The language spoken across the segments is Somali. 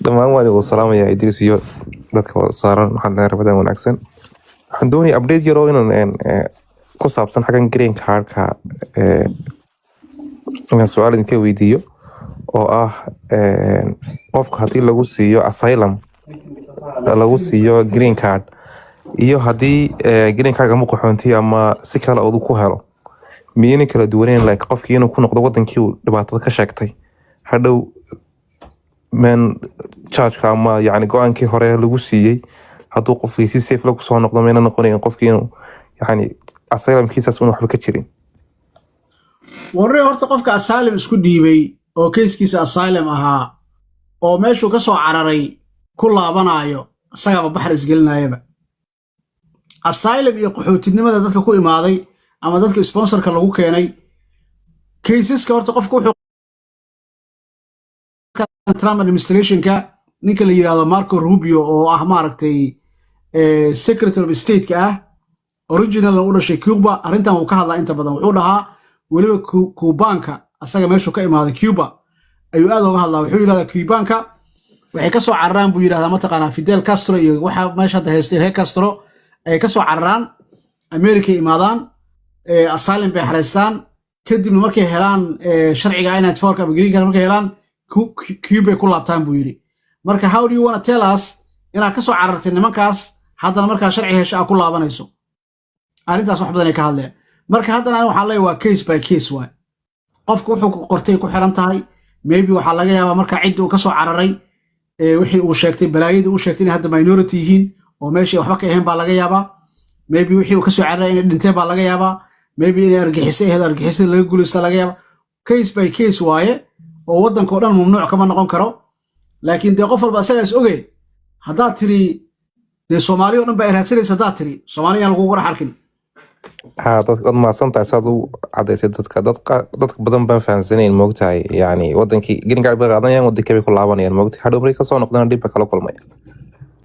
Dhammaan waan idin salaamaya, Idris iyo dadka saaran. Waxaan leeyahay Ramadaan wanaagsan. Waxaan doonaya update yar oo inaan ku saabsan xaggan green cardka, inaan su-aal idinka weydiiyo oo ah qofka haddii lagu siiyo asylum, lagu siiyo green card, iyo haddii green card ama qaxoonti ama si kale uu ku helo, miyayna kala duwaneen? Like qofkii inuu ku noqdo wadankii uu dhibaatada ka sheegtay, hadhow men chargeka ama yani go-aankii hore lagu siiyey, hadduu qofkii si safe lagu soo noqdo, mayna noqonayn qofkii inuu yani asylumkiisaas una waxba ka jirin? Warre, horta qofka asylum isku dhiibay oo casekiisa asylum ahaa oo meeshuu ka soo cararay ku laabanaayo, isagaaba baxar isgelinayaba. Asylum iyo qaxootinimada dadka ku imaaday ama dadka sponsorka lagu keenay caseska, horta qofka wuxuu Trump administrationka, ninka la yidhahdo Marco Rubio oo ah, maaragtay, secretary of state-ka ah, original u dhashay Cuba, arrintan wuu ka hadlaa inta badan. Wuxuu dhahaa weliba Kuubaanka, asaga meeshuu ka imaaday Cuba ayuu aad uga hadlaa. Wuxuu yidhahdaa Cubaanka waxay ka soo cararaan, buu yidhahdaa, mataqaanaa, Fidel Castro iyo waxa meesha hadda haystay reer Castro ayay ka soo cararaan, America imaadaan, asylum bay xareystaan. Kadibna markay helaan sharciga I-94 ama green card, markay helaan, Cuba ku laabtaan, buu yidhi. Marka how do you wanna tell us inaad ka soo carartay nimankaas, haddana markaa sharci hesho aad ku laabanayso? Arrintaas wax badan ay ka hadleen. Marka haddana ani waxaan leeyahay waa case by case waay. Qofka wuxuu ku qortay ku xiran tahay. Maybe waxaa laga yaabaa marka cidda uu ka soo cararay, wixii uu sheegtay, balaayadii uu sheegtay, inay hadda minority yihiin oo meeshii waxba ka ahayn baa laga yaabaa. Maybe wixii uu ka soo cararay inay dhinteen baa laga yaabaa. Maybe inay argixisay ahayd, argixisada laga guulaysta laga yaabaa. Case by case waaye oo waddanka oo dhan mamnuuc kama noqon karo. Laakiin dee qof walba isagaa is oge. Haddaad tiri dee Soomaali oo dhan baa raadsanaysa, haddaad tiri Soomaali yaan lagugu dhex arkin. Ha, dad waad mahadsan tahay saad u cadaysay. Dadka badan baan fahamsanayn, moogtahay, yani wadankii green card bay qaadanayaan, wadankii bay ku laabanayaan, moogtahay. Hadhow markay kasoo noqdana dhib bay kala kulmaya.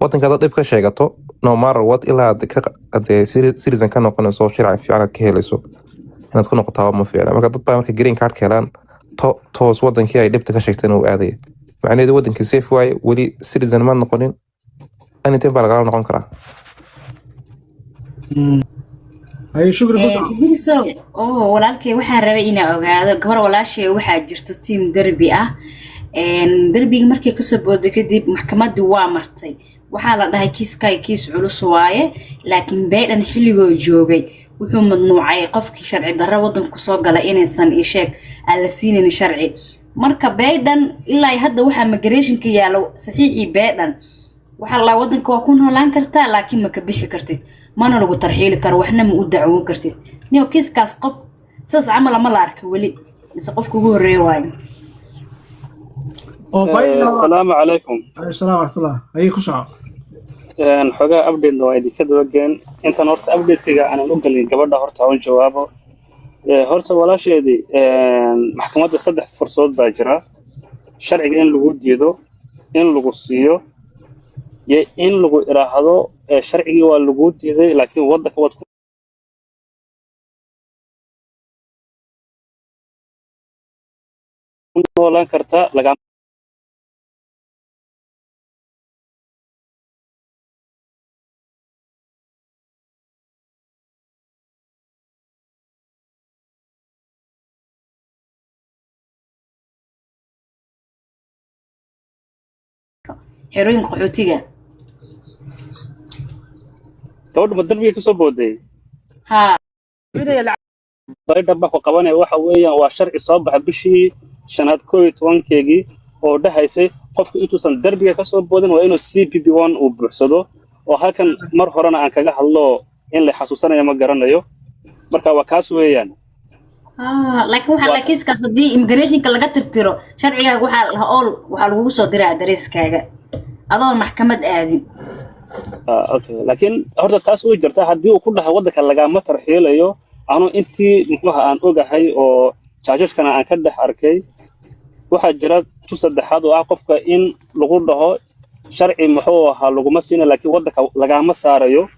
Wadanka haddaad dhib ka sheegato, no matter what, ilaa aad ka hadee citizen ka noqonayso, sharci fiican aad ka helayso, inaad ku noqotaa ma fiicna. Marka dad baa marka green card ka helaan, toos wadankii ay dhibta ka sheegteen uu aadaya. Macnaheedu wadankii safe waaye, weli citizen ma noqonin, anything baa lagala noqon karaa. Haye, Shukri, ku soco. Idrisow oo walaalkay, waxaan rabay inaa ogaado gabar walaashay waxaa jirto tiim derbi ah. Derbiga markay kasoo booday kadib maxkamadii waa martay. Waxaa la dhahay kiiskay kiis culus waaye, laakiin Biden xilligoo joogay wuxuu mamnuucay qofkii sharci darro wadanka kusoo gala inaysan isheeg aan la siinayn sharci. Marka Biden ilaa hadda waxaa migrationka yaalo saxiixii Biden. Waxaa la wadanka waa ku noolaan kartaa, laakiin ma ka bixi kartid, mana lagu tarxiili karo, waxna ma u dacwoon kartid. Niyo, kiiskaas qof saas camal ma la arka weli, mise qofka ugu horreeya waayo? Oo Biden. Asalaamu calaykum. Alayhi salaam waraxmatullah. Haye, ku soco. Xogaa update waa idinka dabageen. Intaan horta updatekayga aanan u gelin, gabadha horta ha u jawaabo. Horta walaasheedii, maxkamadda saddex fursadood baa jira: sharciga in lagu diido, in lagu siiyo, iyo in lagu idhaahdo sharcigii waa lagu diiday, laakiin waddanka waad ku noolaan kartaa lagaa. Xerooyinka qaxootiga. Gabadhu ma darbiga kasoo booday? Haa. Biden baa ku qabanaya. Waxa weeyaan waa sharci soo baxa bishii shanaad 11-keegii oo dhahaysay qofku intuusan derbiga kasoo boodin waa inuu CBP 1 uu buuxsado, oo halkan mar horena aan kaga hadlo. In la xasuusanayo ma garanayo. Marka waa kaas weeyaan. Laakiin waxaa la kiiskaas haddii immigrationka laga tirtiro sharcigaaga, waxaa la ool waxaa lagugu soo diraa adareyskaaga adoon maxkamad aadin. Okay, laakiin horta taas way jirtaa. Haddii uu ku dhahay waddanka lagama tarxiilayo, anu intii muxuuha aan ogahay oo jaajajkana aan ka dhex arkay, waxaa jira tu saddexaad oo ah qofka in lagu dhaho sharci muxuu ahaa laguma siina, laakiin waddanka lagama saarayo.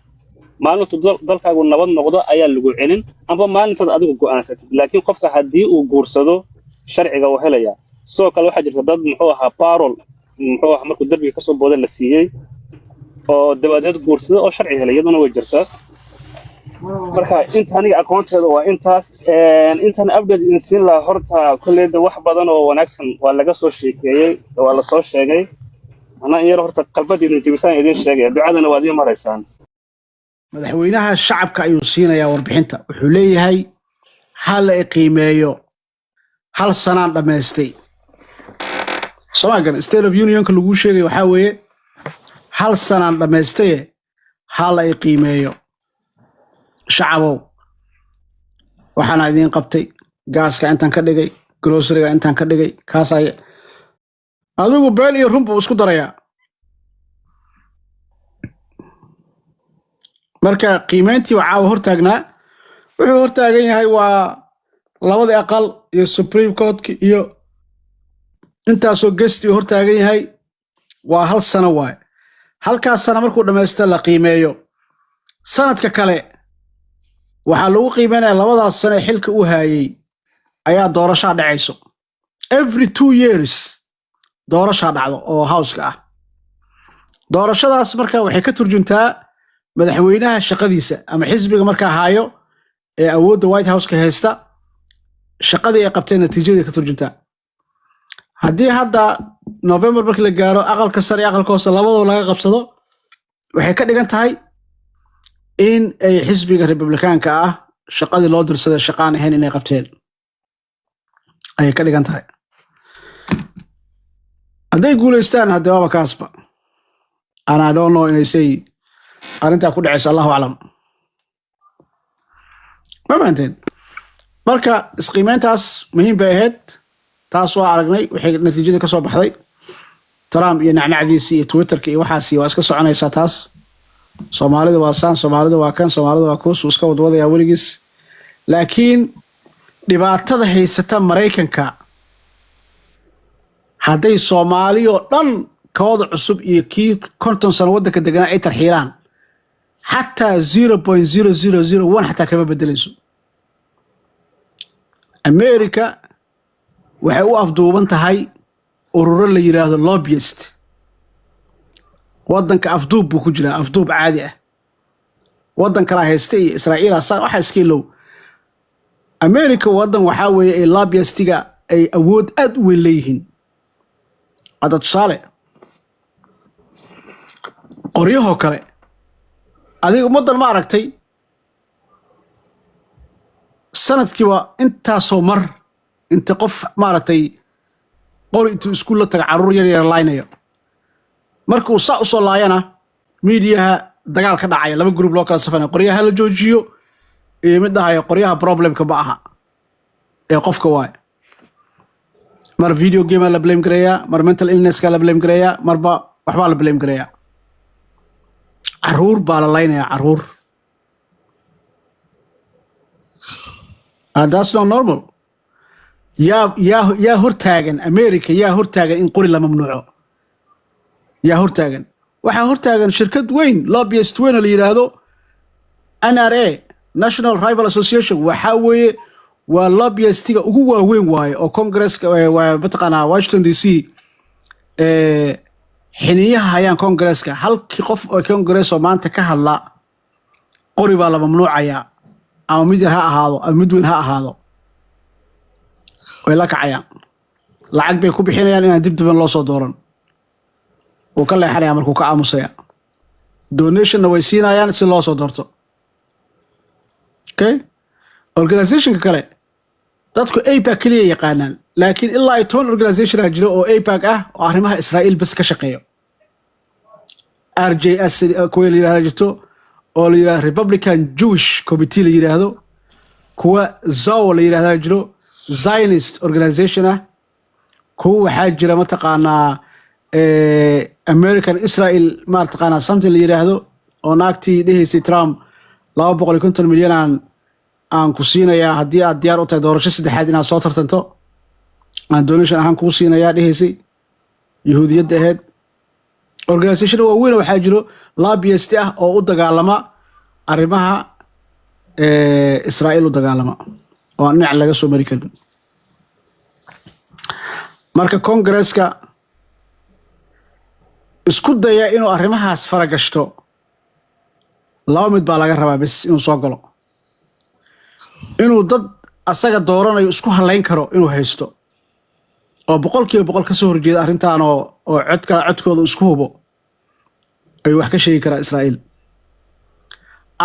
Maalintu dalkaagu nabad noqdo ayaa lagu celin, amba maalintaad adigu go'aansatid. Laakiin qofka haddii uu guursado, sharciga uu helaya. Sidoo kale waxaa jirta dad muxuu ahaa parole Muxuu ah, markuu derbiga kasoo booday la siiyey oo dabadeed guursada oo sharci helay, iyaduna way jirtaa. Marka inta aniga aqoonteeda waa intaas. Intaan update idin siin lahaa, horta kolleyda wax badan oo wanaagsan waa laga soo sheekeeyey, waa la soo sheegay. Anaa in yar horta qalbadiina jebisaan idin sheegaya, ducadana waad ii maraysaan. Madaxweynaha shacabka ayuu siinayaa warbixinta. Wuxuu leeyahay ha la qiimeeyo, hal sanaan dhammaystay. Somaa State of Unionka laguu sheegay waxaa weeye hal sanaan dhammaystaye, ha la qiimeeyo shacabow. Waxaana idiin qabtay gaaska intaan ka dhigay, groceryga intaan ka dhigay, kaas ay adigu been iyo run buu isku darayaa. Marka qiimeyntii waa caawa hortaagnaa. Wuxuu hortaagan yahay waa labadii aqal iyo Supreme Courtka iyo intaasoo gesti uu hortaagan yahay. Waa hal sano waaye. Halkaas sano markuu dhammaysta la qiimeeyo, sanadka kale waxaa lagu qiimeynaya labadaas sano ee xilka u haayey ayaa doorashaa dhacayso. Every 2 years doorashaa dhacdo oo Houseka ah. Doorashadaas marka waxay ka turjuntaa madaxweynaha shaqadiisa ama xisbiga markaa haayo ee awoodda White Houseka haysta, shaqadii ay qabteen natiijadii ka turjuntaa. Haddii hadda November markii la gaaro aqalka sare iyo aqalka hoose labadaba laga qabsado, waxay ka dhigan tahay in ay xisbiga Republikaanka ah shaqadii loo dirsaday shaqaan ahayn inay qabteen ayay ka dhigan tahay. Hadday guulaystaan haddee waaba kaasba, and I don't know inay say arrintaa ku dhacayso, allahu aclam. Ma fahanteen? Marka isqiimeyntaas muhiim bay ahayd. Taas waa aragnay waxay natiijada ka soo baxday. Trump iyo nacnacdiisi iyo Twitterka iyo waxaasi waa iska soconaysaa taas. Soomaalida waa saan, Soomaalida waa kan, Soomaalida waa kuus, uu iska wadwadayaa weligiis. Laakiin dhibaatada haysata Maraykanka, hadday Soomaali oo dhan kooda cusub iyo kii 50 sano waddanka deganaa ay tarxiilaan, xataa 0.0001 xataa kama bedelayso. America waxay u afduuban tahay ururo la yidhaahdo lobbyist. Waddanka afduub buu ku jiraa, afduub caadi ah. Waddan kala haysta iyo Israa'iila saa waxa iska ilow. America waddan waxaa weeye ay lobbyistiga ay awood aad u weyn leeyihiin. Hadda tusaale, qoryahoo kale, adiga ummaddan ma aragtay sanadkiiba intaasoo mar inta qof maaragtay qori intuu iskuul la taga carruur yar yar laaynayo? Marka uu saa usoo laayana, miidiyaha dagaal ka dhacaya, laba group loo kala safanayo: qoryaha la joojiyo iyo mid dhahaya qoryaha problemka ma aha ee qofka waaye. Mar video gamea la blame gareeyaa, mar mental illnesska la blame gareeyaa, marba waxbaa la blame gareeyaa. Caruur baa la laynayaa, caruur. And that's not normal. Yaa hortaagan America? Yaa hortaagan in qori la mamnuuco? Yaa hortaagan? Waxaa hortaagan shirkad weyn, lobbyist weyn oo la yidhaahdo NRA, National Rifle Association. Waxaa weeye waa lobbyistiga ugu waaweyn waaye oo Congresska waa mataqaanaa Washington DC xiniyaha hayaan Congresska. Halkii qof oo Congress oo maanta ka hadla qori baa la mamnuucayaa, ama mid yar ha ahaado ama mid weyn ha ahaado, way la kacayaan. Lacag bay ku bixinayaan inaan dib diban loo soo dooran. Wuu ka leexanaya markuu ka aamusaya. Donationna way siinayaan si loo soo doorto. Okay, organizationka kale dadku AIPAC keliya yaqaanaan, laakiin ilaa iyo 10 organization aa jiro oo AIPAC ah oo arrimaha Israa'iil bas ka shaqeeyo. RJS kuwa la yidhahda jirto oo la yidhahdo Republican Jewish Committee la yidhaahdo, kuwa ZAO la yidhahda jiro, Zionist organization ah, kuwa waxaa jira mataqaanaa American Israel mataqaanaa something la yidhaahdo oo naagtii dhehaysay Trump 250 milyan aan ku siinayaa haddii aad diyaar u tahay doorasho saddexaad inaad soo tartanto, aan donation ahaan kuu siinayaa dhehaysay, yahuudiyadda ahayd. Organization waaweyn waxaa jiro lobbyist ah oo u dagaalama arrimaha Israa'iil u dagaalama oo aan dhinac laga soo mari karin. Marka Congresska Isku daya inuu arrimahaas faragashto, laba mid baa laga rabaa bes inuu soo galo: inuu dad asaga dooranayo isku halayn karo inuu haysto oo 100% ka soo horjeeda arrintan oo codkooda isku hubo ayuu wax ka sheegi karaa Israa'iil,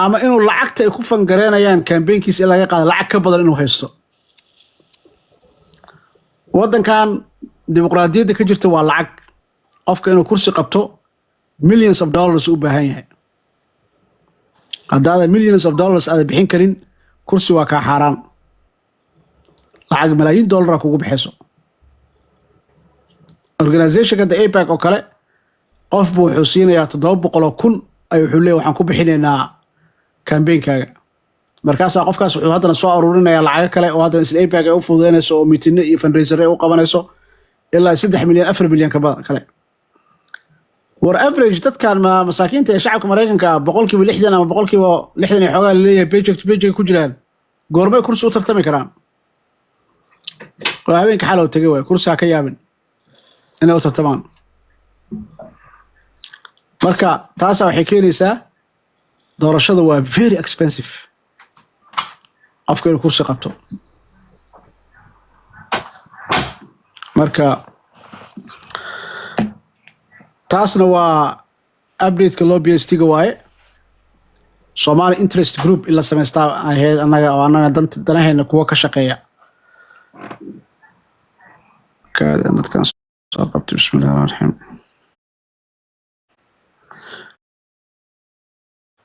ama inuu lacagta ay ku fangareynayaan campaignkiisa in laga qaado lacag ka badan inuu haysto. Waddankan dimuqraadiyadda ka jirta waa lacag. Qofka inuu kursi qabto millions of dollars u baahan yahay. Haddaadan millions of dollars aada bixin karin, kursi waa kaa xaaraan. Lacag malaayiin dollara kugu bixayso. Organizationka the AIPAC oo kale, qofbu wuxuu siinayaa 700,000 ay wuxuu leeyahy waxaan ku bixinaynaa campaignkaaga. Markaasaa qofkaas wuxuu haddana soo aruurinayaa lacago kale oo haddana isla AIPAC ay u fududeynayso oo meetingo iyo fundraiser ay u qabanayso, ilaa 3 milyan, 4 milyan ka badan kale. War average dadkan ma masaakiinta ee shacabka Maraykanka ah, 60% ama 60% iyo xoogaa laleeyahay paycheck to paycheck ku jiraan, goormay kursi u tartami karaan? Waa habeenka xalow tegay waay. Kursi ha ka yaabin inay u tartamaan. Marka taasaa waxay keenaysaa doorashada waa very expensive qofka inuu kursi qabto. Marka taasna waa updateka lobbyistiga waaye. Somali interest group in la samaystaa ahayd annaga oo annaga danaheena kuwa ka shaqeeya. Dadkan soo qabtay. Bismillahi rahmaan raxiim.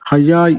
Hayaay.